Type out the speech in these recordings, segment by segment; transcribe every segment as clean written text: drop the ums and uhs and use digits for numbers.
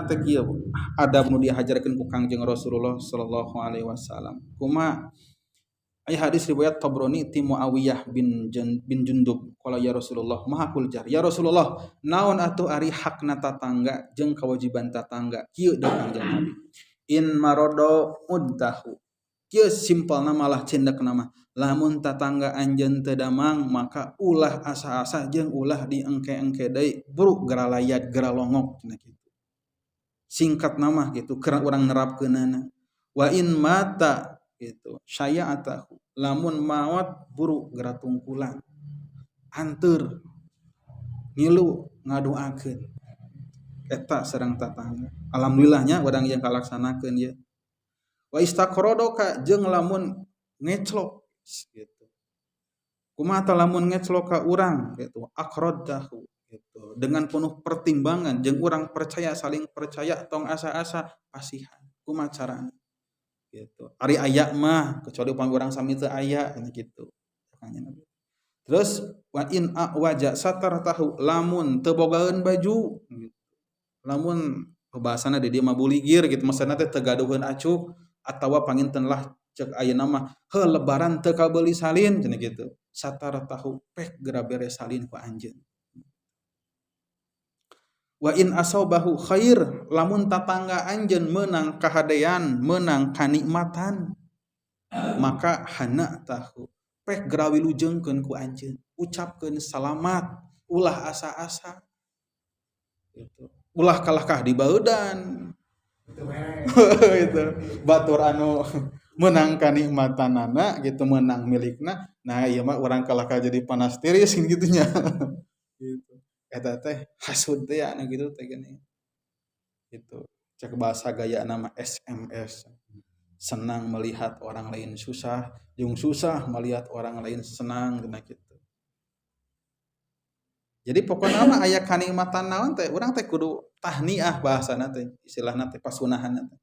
Teh kieu adab nu diajarkeun ku Kangjeng Rasulullah sallallahu alaihi wasallam. Kumaha? Aya hadis riwayat Tabrani ti Muawiyah bin Jundub qala ya Rasulullah mahakul jar ya Rasulullah naon atuh ari hakna tatangga jeung kewajiban tatangga kieu da Kangjeng Nabi in marodo uddahu kieu simpelna malah cendek nama lamun tatangga anjeun teu damang maka ulah asa-asa jeung ulah diengke-engke deui buruk geralayat geralongok cenah kitu singkat nama gitu keur urang nerapkeunana wa in mata gitu syaya'atahu lamun maot buruk geratungkulan anteur ngilu ngadoakeun eta sareng tatangga alhamdulillahnya urang yang kalaksanakeun ieu wa istaqradoka jeung lamun ngeclok gitu kumaha lamun ngeclok ka urang gitu aqraddahu gitu dengan penuh pertimbangan jeung urang percaya saling percaya tong asa-asa pasihan kumaha carana gitu. Ari aya mah kecuali upami urang sami teu aya gitu. Terus wa in awaja satartahu lamun teu bogaeun baju gitu. Lamun bahasana di dieu mah buligir gitu maksudna teh teu gaduheun acuk atawa panginten lah cek ayeuna mah heuh lebaran teu kabeuli salin cenah gitu. Satartahu pek geura bere salin ku anjeun. Wa in asobahu khair lamun tatangga anjeun meunang kahadean meunang kanikmatan maka hana tahu pek geura wilujengkeun ku anjeun ucapkeun salamat ulah asa-asa gitu ulah kalahkah dibaudan itu batur anu meunang kanikmatanana gitu meunang milikna nah ieu mah urang kalahkah jadi panas tiris gitu nya gitu eta teh hasud teh anu gitu teh gini gitu cek bahasa gaya nama SMS senang melihat orang lain susah jeung susah melihat orang lain senang guna gitu jadi pokokna mah aya kanikmatan naon teh urang teh kudu tahniah bahasana teh istilahna teh pasunahanna teh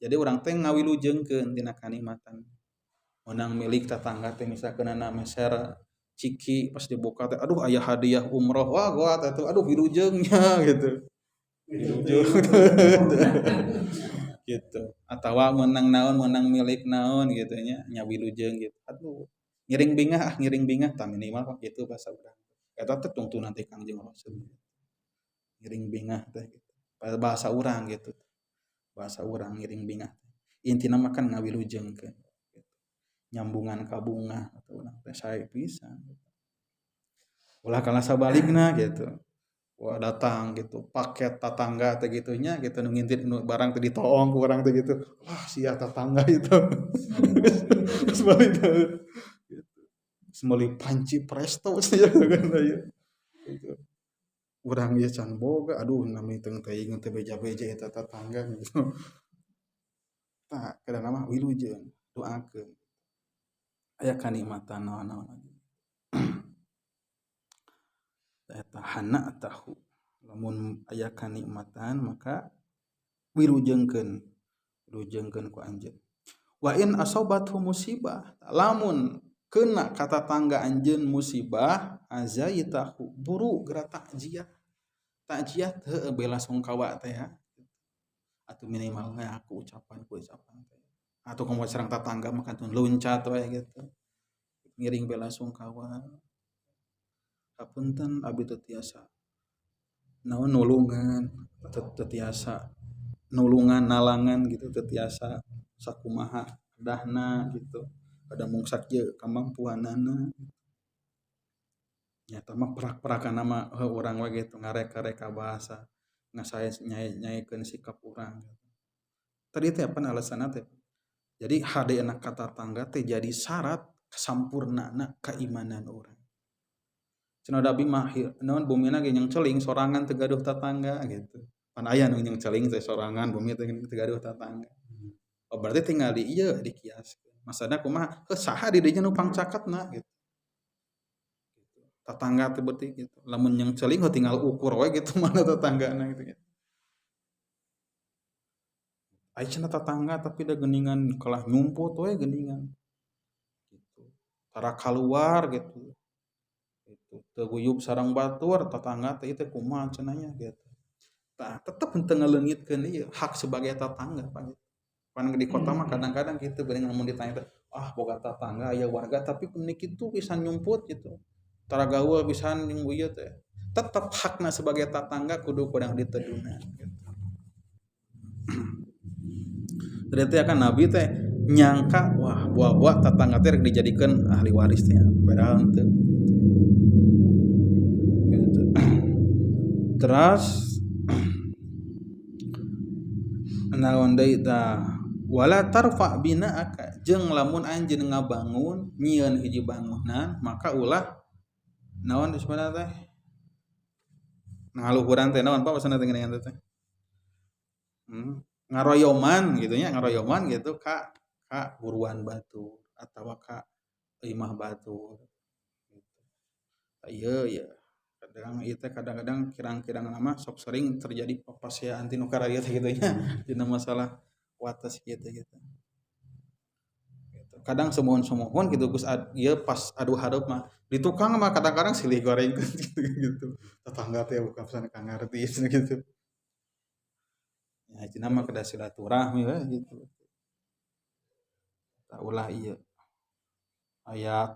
jadi urang teh ngawilujengkeun tina kanikmatan menang milik tetangga teh misalkeun meser ciki pas dibuka teh aduh aya hadiah umroh wah gua teh aduh wilujengnya gitu wilujeng gitu atawa menang naon menang milik naon gitu nya nya wilujeng gitu aduh ngiring bingah ah ngiring bingah tah minimal mah kitu bahasa urang eta teh tungtunan teh Kangjeng Rasul ngiring bingah teh gitu bahasa urang gitu bahasa urang ngiring bingah intina mah kan ngawilujengkeun nyambungan kabunga atau urang teh sae pisan ulah kalah sabalikna gitu wah datang gitu paket tatangga teh gitunya gitu nu ngintip nu barang teh ditoong ku urang teh gitu wah sia tatangga itu geus balik gitu meuli panci presto sia kan aya gitu urang ieu can boga aduh nami teu teuing teh beja-beja eta tatangga gitu tah kadang mah wilujeng doakeun aya kanikmatan naon-naon lagi eta hana tahu lamun aya kanikmatan maka wilujengkeun wilujengkeun ku anjeun wa in asobathu musibah lamun kena ka tatangga anjeun musibah azaitahu buru geura takziah takziah heueuh bela sungkawa teh ya atuh minimal we aku ucapan ku ucapan teh atau kamu serang tetangga mah kantun luncat we gitu ngiring bela sungkawa hapunten abi teu tiasa naon nulungan teu tiasa nulungan nalangan gitu teu tiasa sakumaha dahna gitu ada mungsak je kamampuanana nyata mah perak-perakan nama urang we gitu ngareka-reka bahasa ngasae nyae-nyaekeun sikap urang tadi teh apa alasanna teh jadi hade anak kata tangga teh jadi syarat kesampurnana keimanan orang. Cenah da abi mah naon bumina ge nyang celing sorangan teu gaduh tatangga gitu. Pan aya nu nyang celing teh sorangan bumi teh teu gaduh tatangga. Oh berarti tinggal di ieu dikiaskeun. Maksudna kumaha? Heuh saha di dinya nu pangcaketna gitu. Tatangga teh berarti gitu. Lamun nyang celing heuh tinggal ukur we gitu mana tatanggana gitu. Aya cenah tatangga tapi da geuningan kalah nyumput we geuningan. Gitu. Tara kaluar gitu. Gitu. Teu guyub sareng batur tatangga teh ieu teh kumaha cenah nya gitu. Tah tetep henteu ngaleungitkeun ieu hak sebagai tetangga pan. Pan di kota mah kadang-kadang gitu geuning lamun ditanya teh, ah boga tetangga aya warga tapi kumaha kitu pisan nyumput gitu. Tara gaul pisan jeung ieu teh. Tetep hakna sebagai tetangga kudu kurang ditedunan gitu. Berarti akan Nabi teh nyangka wah buah-buah tetangga teh rek dijadikeun ahli waris teh padahal henteu gitu. Terus naon deui tah wala tarfa bina'aka jeung lamun anjeun ngabangun nyieun hiji bangunan maka ulah naon disebutna teh ngaluhuran teh naon Pak maksudna teh geuningan teh ngaroyoman gitu nya ngaroyoman gitu ka buruan batur atawa ka imah batur gitu. Ieu ya kadang ieu teh kadang-kadang kirang-kirang lama sok sering terjadi papaseaan ti nu kararieu teh kitu nya dina masalah wates kitu gitu. Kadang semohon-semohon gitu geus ieu pas adu hareup mah di tukang mah kadang-kadang silih goreng gitu gitu. Tetangga teh bukan pesan ka ngarti gitu. Ya cenah mah kedah silaturahmi we gitu. Tah ulah ieu aya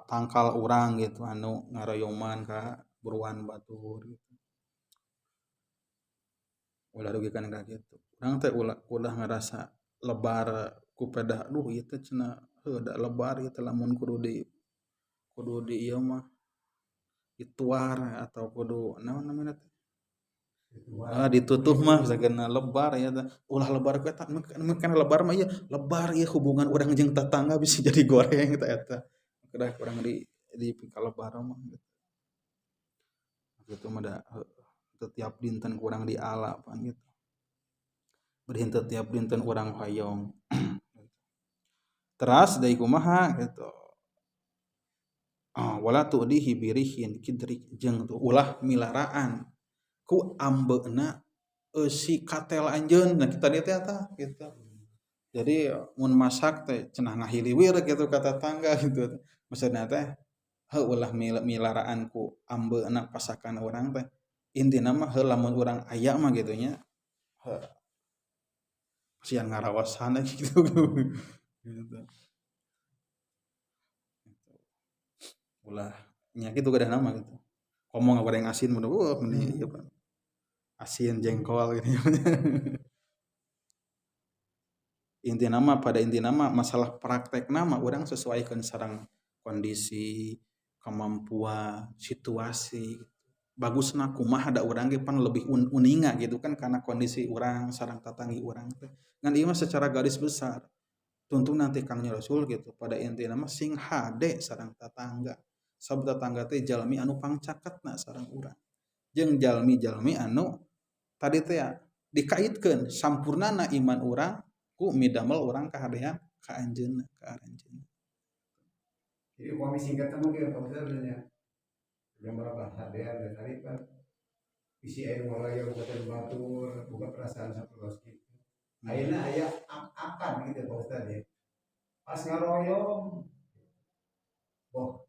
tangkal urang gitu anu ngaroyoman ka buruan batur gitu. Ulah rugikan ka kitu. Urang teh ulah ngarasa lebar ku pedah duh ieu teh cenah heuh da lebar ieu teh lamun kudu di ieu mah dituar atau kudu naon namina teh ditutup mah sagana lebar ya teh ulah lebar ku eta mun lebar mah ieu lebar ieu hubungan urang jeung tetangga bisa jadi goreng teh eta kedah kurang di pikalebar mah gitu. Gitu mah da tiap dinten kurang diala pan gitu. Berhenteu tiap dinten urang hoyong. Teras deui kumaha gitu. Wala tu'dihi birihin kidrik jeung ulah milaraan ku ambeuna eusi katel anjeun nah kita dieu teh eta gitu. Jadi mun masak teh cenah ngahiliwir gitu ka tetangga gitu. Maksudna teh heuh ulah milaraan ku ambeuna pasakan urang teh. Intina mah heuh lamun urang aya mah gitu nya. Heuh sian ngarawasan gitu. Gitu. Ulah nya kitu gadah nama gitu. Komo ngagoreng asin mun weuh meni ieu pan. Asin jengkol gitu. Inti nama pada inti nama masalah praktek nama urang sesuaikan sareng kondisi, kemampuan, situasi. Bagusna kumaha da urang ge pan lebih uninga gitu kan karena kondisi urang sareng tatanggi urang teh. Ngan ieu mah secara garis besar tuntunan ti Kangjeng Rasul gitu pada inti nama sing hade sareng tatangga. Sabab tatangga teh jalmi anu pangcaketna sareng urang. Jeung jalmi-jalmi anu tadi teh ya, dikaitkeun sampurnana iman urang ku midamel urang kahadean ka anjeunna ka aranjeunna. Jadi upami singkat mungkin Pak Ustaz nya yang berapa hadean dan tadi kan isi air mulai bukan batur bukan perasaan sapertos kitu. Ayeuna aya akan gitu Pak Ustaz ya. Pas ngaroyom boh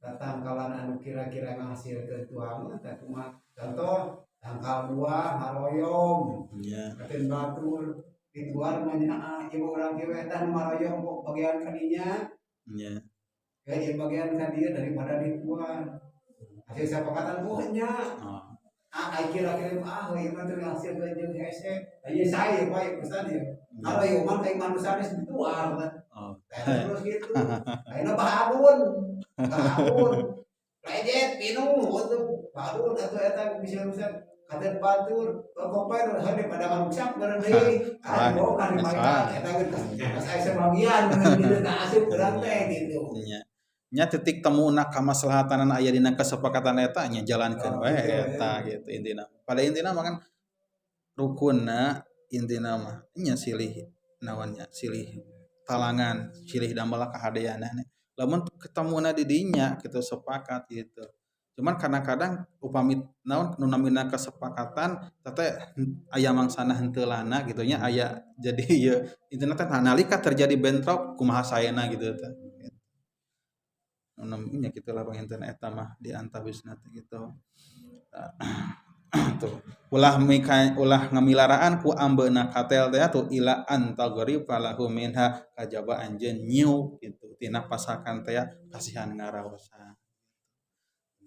tatangkalan anu kira-kira ngahasilkeun tuangan teh kumaha contoh tangkal buah ngaroyom nya katen batur dituar mah nya ieu urang kieu eta nu maroyom kok bagian kadinya nya ya ieu bagian ka dieu daripada dituar hasil sapakatan buah nya ah kira-kira ah ieu mah teu ngahasilkeun jeung hese ieu sae Pak Ustaz ya ngaroyoman ka imah nu sanes dituar teh terus gitu ayeuna bahabun bahabun lejet pinuh untuk bahabun atuh eta bisa rusak katen batur koper hade pada ngaruksak bareng deui ah boga di mereka eta geus aya sebagian bener ka asup urang teh gitu nya nya titik temuna kamaslahatan aya dina kesepakatan eta nya jalankeun we eta gitu intina pada intina mah kan rukunna intina mah nya silih naonnya silih talangan silih damel kahadeanana lamun ketemuna di dinya kitu sepakat gitu. Cuman kadang-kadang upami naon nu namina kesepakatan teh aya mangsana henteu lana gitu nya aya jadi ieu intina teh nalika terjadi bentrok kumaha saena gitu teh. Nu namina kitu lah panginten eta mah di antawisna teh gitu. Tuh ulah mika ulah ngamilaraan ku ambeuna katel teh tuh ila antagrifa lahu minha kajaba anjeun nyiuk gitu tina pasakan teh kasihan ngaraosan.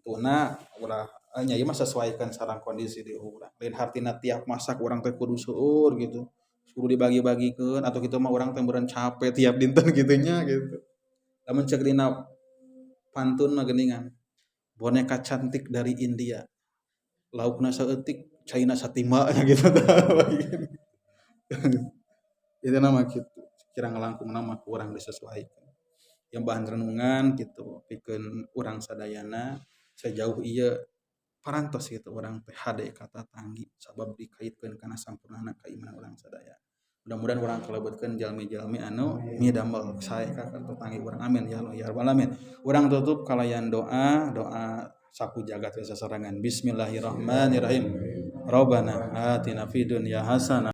Tuna ulah nya ieu mah sesuaikan sareng kondisi di urang, lain hartina tiap masak urang teh kudu seueur gitu, kudu dibagi-bagikeun atau kitu mah urang teh meureun capek tiap dinten kitu nya gitu. Lamun ceuk dina pantun mah geuningan, boneka cantik dari India, laukna saeutik caina satimba gitu. Itu nama gitu kirang langkung nama kurang disesuaikan yang bahan renungan gitu pikeun urang sadayana. Sejauh ieu parantos gitu urang teh hade ka tatanggi sabab dikaitkeun kana sampurnana keimanan urang sadaya. Mudah-mudahan urang kalebetkeun jalmi-jalmi anu midamel sae ka tetanggi urang. Amin ya Allah ya rabbal alamin. Urang tutup kalayan doa, doa sapu jagat sasarengan. Bismillahirrahmanirrahim. Rabbana atina fid dunya hasanah.